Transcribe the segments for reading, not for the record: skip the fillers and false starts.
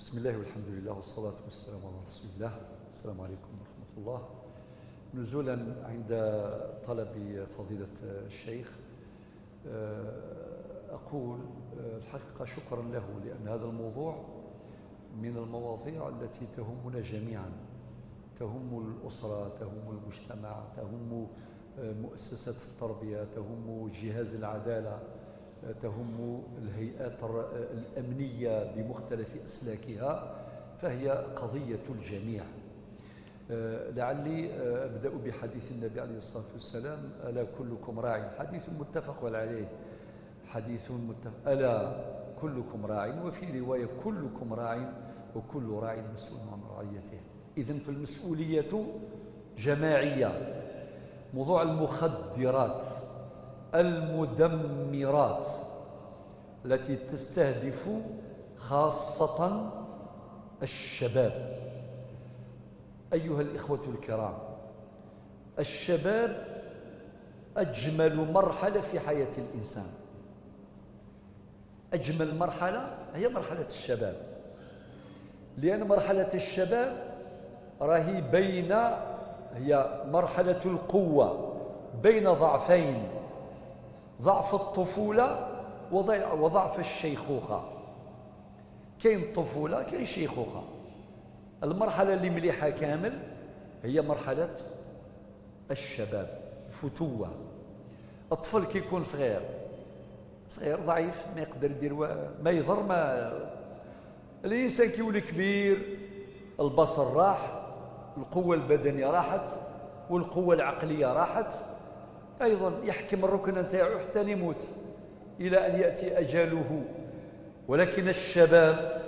بسم الله والحمد لله والصلاة والسلام على رسول الله. السلام عليكم ورحمة الله. نزولا عند طلب فضيلة الشيخ، أقول الحقيقة شكرا له، لأن هذا الموضوع من المواضيع التي تهمنا جميعا، تهم الأسرة، تهم المجتمع، تهم مؤسسة التربية، تهم جهاز العدالة، تهم الهيئات الأمنية بمختلف أسلاكها، فهي قضية الجميع. لعلي أبدأ بحديث النبي عليه الصلاة والسلام: ألا كلكم راع. حديث متفق عليه، حديث متفق، ألا كلكم راع، وفي رواية كلكم راع وكل راع مسؤول عن رعيته. إذن فالمسؤولية جماعية. موضوع المخدرات المدمرات التي تستهدف خاصة الشباب. أيها الإخوة الكرام، الشباب أجمل مرحلة في حياة الإنسان. أجمل مرحلة هي مرحلة الشباب، لأن مرحلة الشباب راهي بين، هي مرحلة القوة بين ضعفين: ضعف الطفولة وضعف الشيخوخة. كاين الطفولة، كاين شيخوخة. المرحلة اللي مليحة كامل هي مرحلة الشباب، الفتوة. الطفل كي يكون صغير، صغير ضعيف، ما يقدر يدير ما يضر. ما الإنسان كيولي كبير، البصر راح، القوة البدنية راحت، والقوة العقلية راحت أيضا، يحكم الركن نتاعو حتى يموت إلى أن يأتي أجله. ولكن الشباب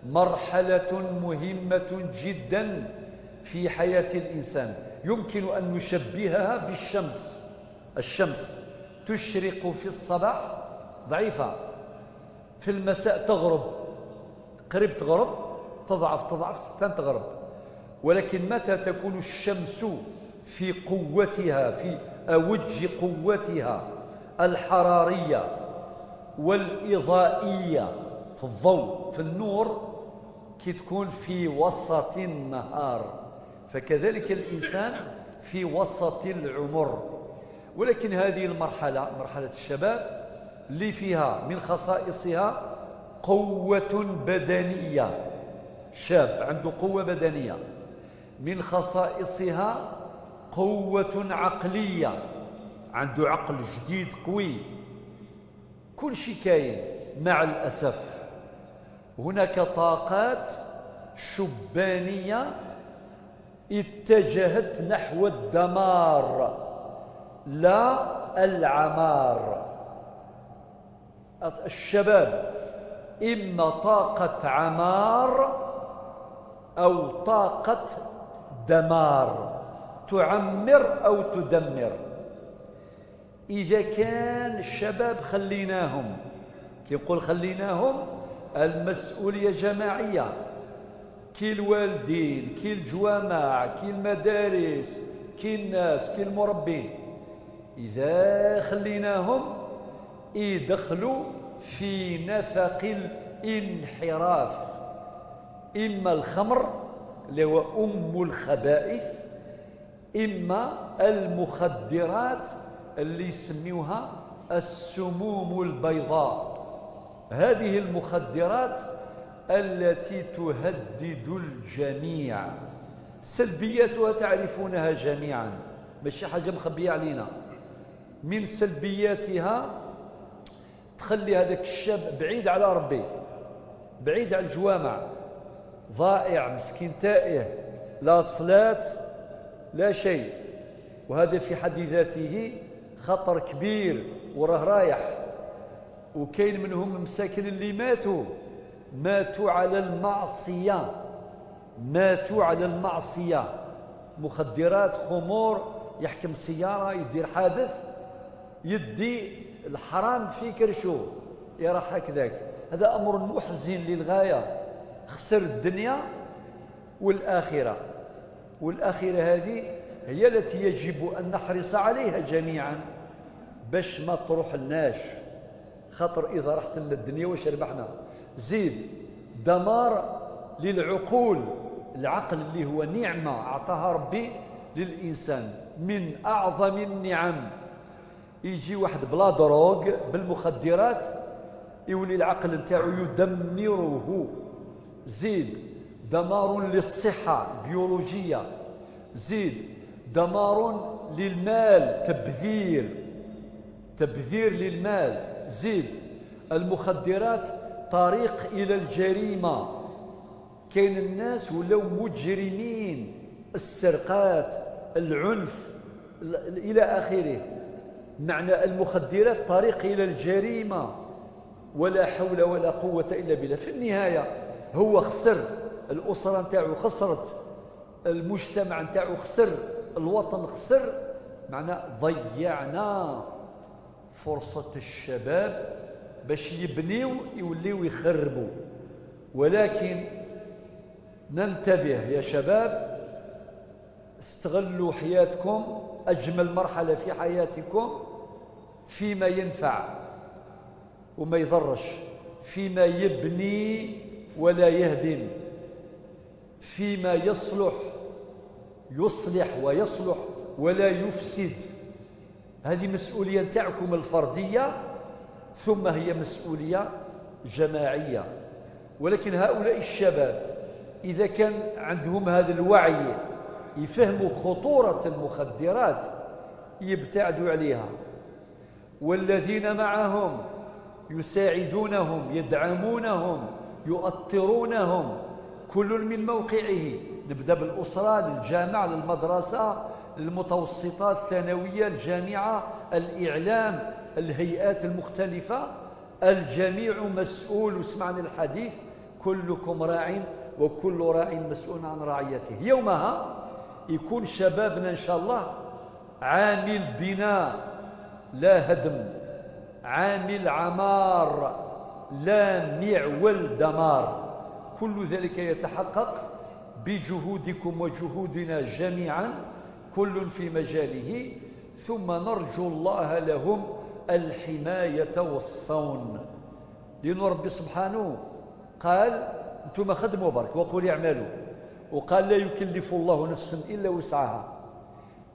مرحلة مهمة جدا في حياة الإنسان، يمكن أن نشبهها بالشمس. الشمس تشرق في الصباح ضعيفة، في المساء تغرب، قريب تغرب، تضعف تضعف حتى تغرب. ولكن متى تكون الشمس في قوتها، في أوج قوتها الحرارية والإضائية، في الضوء، في النور، كي تكون في وسط النهار. فكذلك الإنسان في وسط العمر. ولكن هذه المرحلة، مرحلة الشباب، اللي فيها من خصائصها قوة بدنية، شاب عنده قوة بدنية، من خصائصها قوة عقلية، عنده عقل جديد قوي، كل شيء كاين. مع الأسف هناك طاقات شبانية اتجهت نحو الدمار لا العمار. الشباب إما طاقة عمار أو طاقة دمار، تعمر أو تدمر. إذا كان الشباب خليناهم، كي نقول خليناهم، المسؤولية جماعية، كي الوالدين، كي الجوامع، كي المدارس، كي الناس، كي المربين. إذا خليناهم يدخلوا في نفق الانحراف، إما الخمر اللي هو أم الخبائث، إما المخدرات اللي يسميوها السموم البيضاء. هذه المخدرات التي تهدد الجميع، سلبياتها تعرفونها جميعا، ماشي حاجة مخبية علينا. من سلبياتها تخلي هذاك الشاب بعيد على ربي، بعيد على الجوامع، ضائع، مسكين، تائه، لا صلاة لا شيء. وهذا في حد ذاته خطر كبير وراه رايح. وكاين منهم مساكن اللي ماتوا، ماتوا على المعصية، ماتوا على المعصية، مخدرات، خمور، يحكم سيارة، يدير حادث، يدي الحرام في كرشو، يراح هكذاك. هذا أمر محزن للغاية، خسر الدنيا والآخرة. والآخرة هذه هي التي يجب أن نحرص عليها جميعا باش ما تروح لناش، خاطر إذا رحت لنا الدنيا واش ربحنا؟ زيد دمار للعقول. العقل اللي هو نعمة أعطاها ربي للإنسان، من أعظم النعم. يجي واحد ب la drogue بالمخدرات يولي العقل نتاعو يدمره. زيد دمار للصحة بيولوجية، زيد دمار للمال، تبذير للمال. زيد المخدرات طريق إلى الجريمة. كاين الناس ولاو مجرمين، السرقات، العنف، إلى آخره. معنى المخدرات طريق إلى الجريمة، ولا حول ولا قوة إلا بالله. في النهاية هو خسر الأسرة نتاعو، خسرت المجتمع نتاعو، خسر الوطن، خسر. معنى ضيعنا فرصة الشباب باش يبنيو يوليو يخربوا. ولكن ننتبه يا شباب، استغلوا حياتكم، أجمل مرحلة في حياتكم، فيما ينفع وما يضرش، فيما يبني ولا يهدم، فيما يصلح يصلح ويصلح ولا يفسد. هذه مسؤولية نتاعكم الفردية، ثم هي مسؤولية جماعية. ولكن هؤلاء الشباب إذا كان عندهم هذا الوعي، يفهموا خطورة المخدرات، يبتعدوا عليها، والذين معهم يساعدونهم، يدعمونهم، يؤطرونهم، كل من موقعه. نبدأ بالأسرة، للجامعة، للمدرسة، للمتوسطات، الثانوية، الجامعة، الإعلام، الهيئات المختلفة، الجميع مسؤول. وسمعنا الحديث: كلكم راع وكل راع مسؤول عن رعيته. يومها يكون شبابنا إن شاء الله عامل بناء لا هدم، عامل عمار لا معول دمار. كل ذلك يتحقق بجهودكم وجهودنا جميعا، كل في مجاله. ثم نرجو الله لهم الحماية والصون، لأن ربي سبحانه قال أنتم خدموا برك وقولوا اعملوا، وقال لا يكلف الله نفسا إلا وسعها.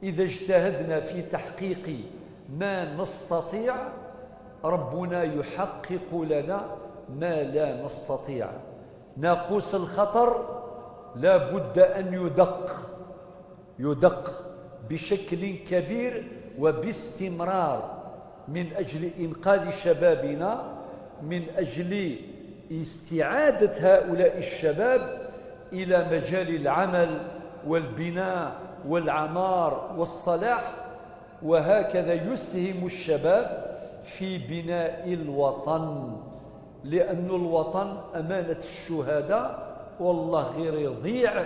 إذا اجتهدنا في تحقيق ما نستطيع، ربنا يحقق لنا ما لا نستطيع. ناقوس الخطر لا بد أن يدق بشكل كبير وباستمرار، من أجل إنقاذ شبابنا، من أجل استعادة هؤلاء الشباب إلى مجال العمل والبناء والعمار والصلاح. وهكذا يسهم الشباب في بناء الوطن، لأن الوطن أمانة الشهداء، والله غير يضيع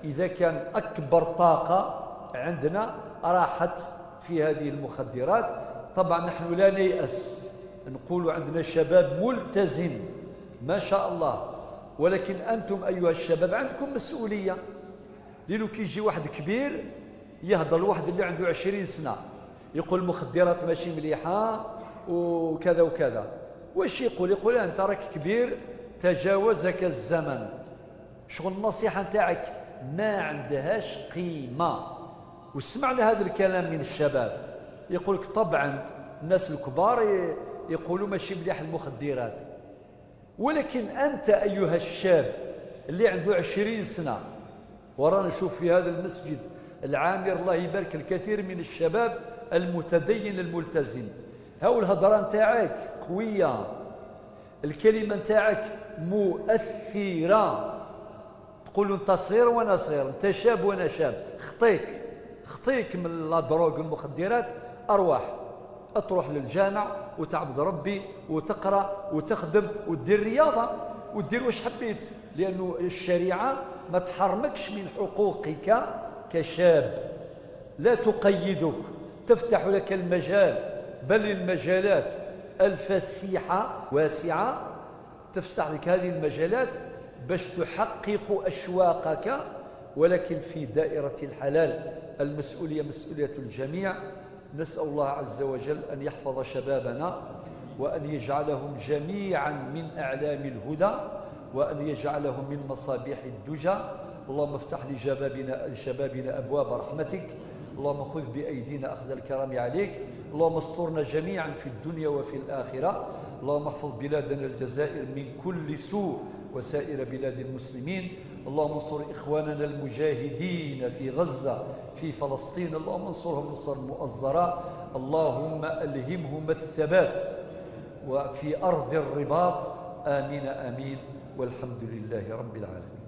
إذا كان أكبر طاقة عندنا راحت في هذه المخدرات. طبعا نحن لا نيأس، نقول عندنا شباب ملتزم ما شاء الله، ولكن أنتم أيها الشباب عندكم مسؤولية. لأنه كيجي واحد كبير يهضر واحد اللي عنده 20 سنة يقول المخدرات ماشي مليحة وكذا وكذا، واش يقول؟ يقول أنت راك كبير، تجاوزك الزمن، شغل النصيحة نتاعك ما عندهاش قيمة. وسمعنا هذا الكلام من الشباب، يقول لك طبعا الناس الكبار يقولوا ماشي مليح المخدرات، ولكن أنت أيها الشاب اللي عنده 20 سنة، ورانا نشوف في هذا المسجد العامر الله يبارك الكثير من الشباب المتدين الملتزم، هاو الهضرة نتاعك قوية، الكلمة نتاعك مؤثرة، تقول انت صغير وانا صغير، انت شاب وانا شاب، خطيك خطيك من la drogue والمخدرات، ارواح تروح للجامع وتعبد ربي وتقرا وتخدم وتدير رياضة وتدير واش حبيت، لانه الشريعة ما تحرمكش من حقوقك كشاب، لا تقيدك، تفتح لك المجال، بل المجالات الفسيحه واسعة، تفتح لك هذه المجالات باش تحقق أشواقك، ولكن في دائرة الحلال. المسؤولية مسؤولية الجميع. نسأل الله عز وجل أن يحفظ شبابنا وأن يجعلهم جميعا من أعلام الهدى، وأن يجعلهم من مصابيح الدجى. اللهم افتح لشبابنا أبواب رحمتك. اللهم خذ بأيدينا أخذ الكرام عليك. اللهم استرنا جميعا في الدنيا وفي الآخرة. اللهم احفظ بلادنا الجزائر من كل سوء وسائر بلاد المسلمين. اللهم انصر إخواننا المجاهدين في غزة، في فلسطين. اللهم انصرهم نصرا مؤزرا. اللهم ألهمهم الثبات وفي أرض الرباط. آمين آمين، والحمد لله رب العالمين.